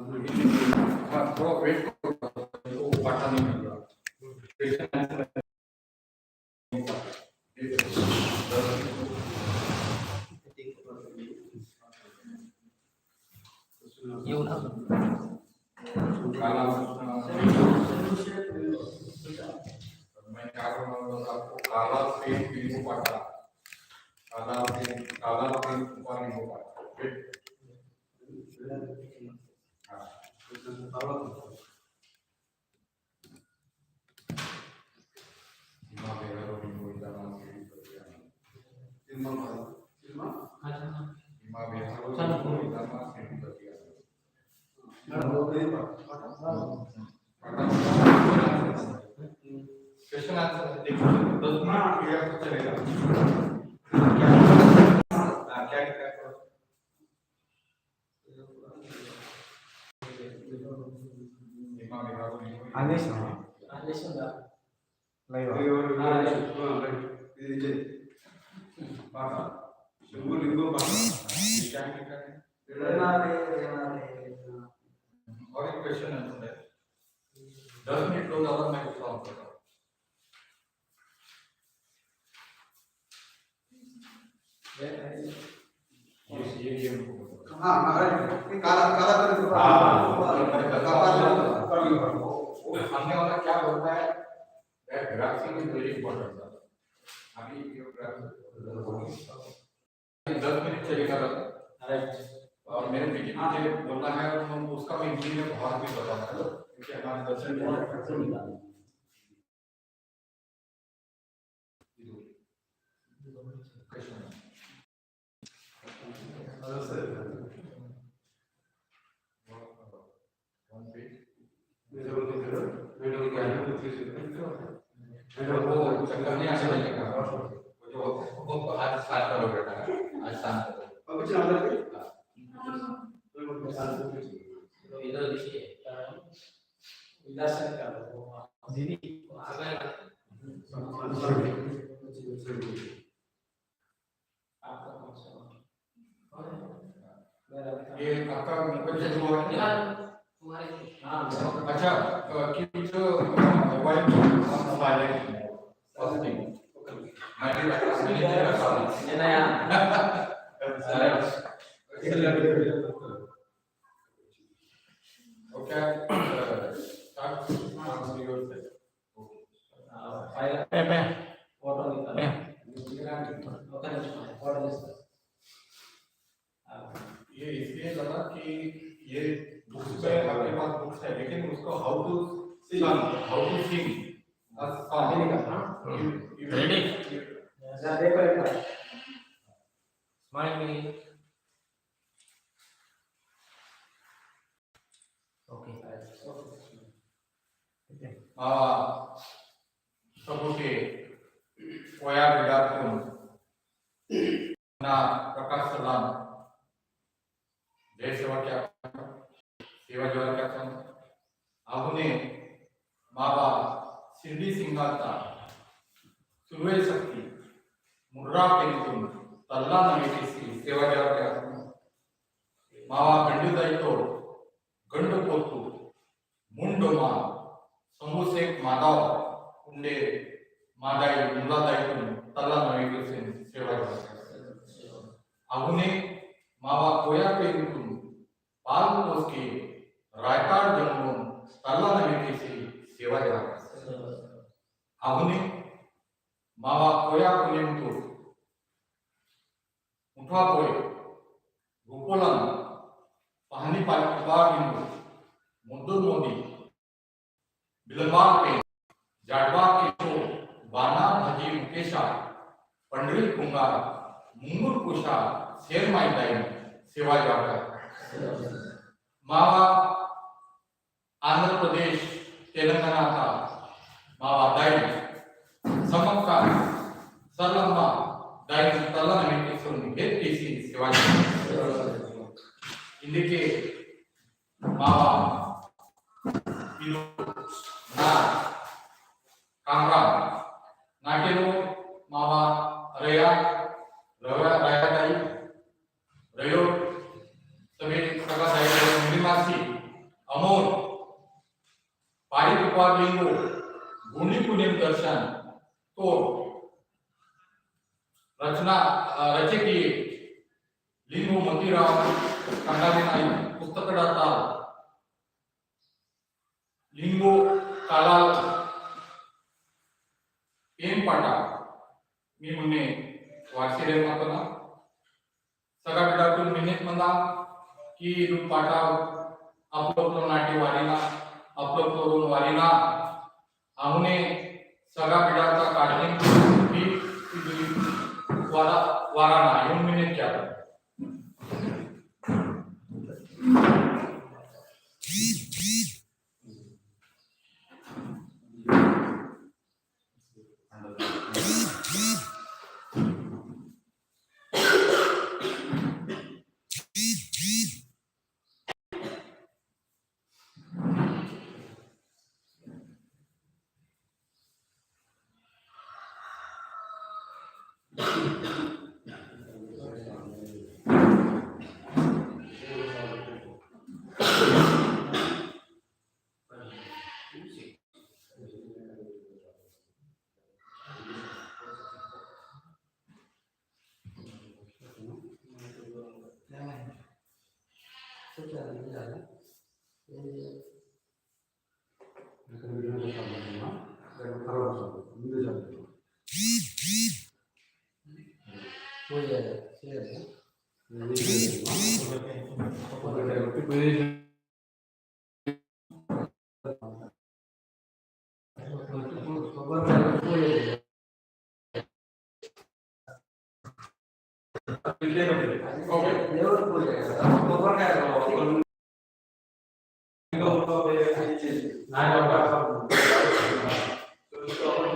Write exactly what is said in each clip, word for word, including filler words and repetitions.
हाँ, थोड़ा वेट करो, वो पाटा नहीं मिल रहा। Question answer. ये उठा लो। काला, मैं क्या बोल रहा था आपको? काला पेन बिंगो पाटा, काला पेन, काला पेन ऊपर बिंगो पाटा। हाँ। क्वेश्चन आंसर देखो, दस मिनट पीरियड तो चलेगा। हाँ, क्या, क्या, क्या? आदेश ना? आदेश ना? लाइव। Live, live. हाँ, लाइव। हाँ, लाइव। ये, ये। पाटा। शंभू लिंगो पाटा। ये क्या, क्या, क्या है? रेना रे, रेना रे, रेना। और एक क्वेश्चन है, दस मिनट लो, ज्यादा मैं सॉल्व करता हूँ। ये, ये, ये। हाँ, महाराज, ये काला, काला कर दो। हाँ, हाँ, हाँ। वो, वो, वो, सामने वाला क्या बोलता है, that grasping is very important, sir। अभी ये ग्रास्पिंग दस मिनट चलेगा, राइट। और मेरे पीछे पीछे बोलना है, और हम उसका मैं हिंदी में बहुत भी बताऊंगा, क्योंकि हमारे दर्शन बहुत वो चक्कर नहीं आने वाले का। वो जो, वो आज स्टार्ट करो बेटा, आज शांत करो। अब कुछ आदत है? हाँ। तो इधर देखिए, विलासन का वो दीदी। ये आपका मोबाइल से हुआ है? अच्छा, अ, कि जो मोबाइल, मोबाइल है, फर्स्ट थिंग। मैं भी रखा, मैंने नहीं रखा। ये नया। ओके, अ, स्टार्ट फ्रॉम योर सेल्फ। पे, पे। फोटो निकाल। पे। ओके, फोटो निकाल। ये इसलिए लगा कि ये बुक्स में, आपके पास बुक्स है, लेकिन उसको how to sing, how to sing a song। Ready? या देखो एक बार। Smile please. ओके। आ, सबके कोया विदातुन ना प्रकाश सलाम। जय सेवा क्या, सेवा जोहार क्या। आगुने मावा शिरडी सिंगाता सुरवे शक्ति मुर्रा पेंतुन तल्ला नवेकेसी सेवा जोहार क्या। मावा गंडू दाई तो गंडू पोतु मुंडोमा संबुसेक माधव उंडे मादाई मुलादाई तुन तल्ला नवेकेसी सेवा जोहार। अगुने मावा कोया पेंतुन पाल कोसके रायताड़ जंगम तल्ला नवेकेसी सेवा जोहार। अगुने मावा कोया पुनेम तो उठवा पोय, गोपोलन, पहनी पाल कुपार बिंदु, मुद्दुर मोदी, बिलमार के, जाडवा के चो, बाना भजी मुकेशा, पंडरी कुंगा, मुंगुर कुशा, शेर माई दाई, सेवा जाकर। मावा आंध्र प्रदेश, तेलंगाना का मावा दाई, समक्का, सल्लम्मा दाई तल्ला नवेकेसी हेत केसी सेवा। इंदिके मावा पिरो ना कामरा नाटेनो मावा रया, रया, रया दाई, रयो, सभी सगा दाई, निवासी, राव कंडारी नाई पुस्तक डाता लिंगो कालाल एम पाटा मी मुन्ने वारसीरे मातना। सगा बिडाकुन मिन्नेट मंदा कि इदु पाटा अपलो अपलो नाटी वारीना, अपलो अपलो रोन वारीना, आहुने सगा बिडाता काटने की इदु वारा, वाराना, यून मिन्नेट क्या।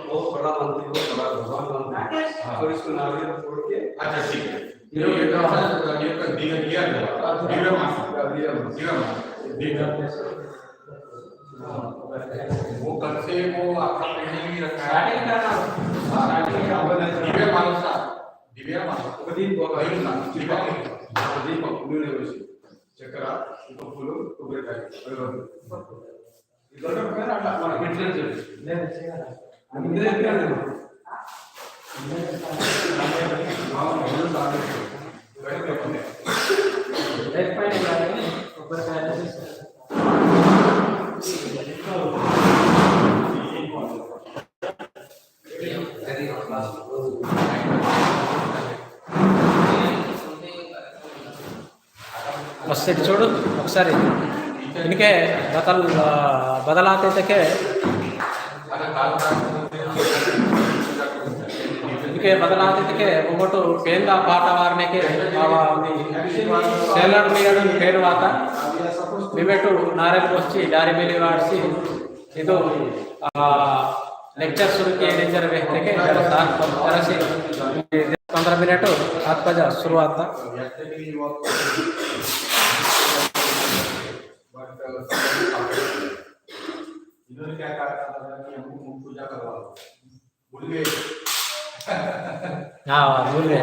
बहुत बड़ा मंत्री, बहुत बड़ा भगवान मंत्री। हाँ। तो इसको नारियल फोड़ के अच्छा, ठीक है। ये, ये कौन सा, ये का दिव्य, दिव्य, दिव्य मास। दिव्य मास। दिव्य मास। दिव्य। वो कल से वो आपका पेंडिंग ही रखा है। स्टार्टिंग करना। हाँ, स्टार्टिंग करना। दिव्य मास। दिव्य मास। प्रदीप बाबा। दिव्य मास। दिव्य मास। प्रदीप बाबा, न्यू लेवल से। चक्रा, उपफूल, कोबरेकाय। बस इट चूडु ओकसारी। इनके बतल, आ, बदलाते तके, इनके बदलाते तके, उंगोटु पेंदा पाटा वारनेके, आवा उंदी सेलर मेयडन पेन वाता, मिमेटु नारेल पोस्ची, डारी बेली वाड़सी, इदु, आ, लेक्चर शुरू किया डेंजर वेहते के जरा साथ तरह से दस पंद्रह मिनट हाथ पजा शुरुआत था। इन्होंने क्या कहा था कि हमको पूजा करवा दो। भूल गए। हाँ, भूल गए।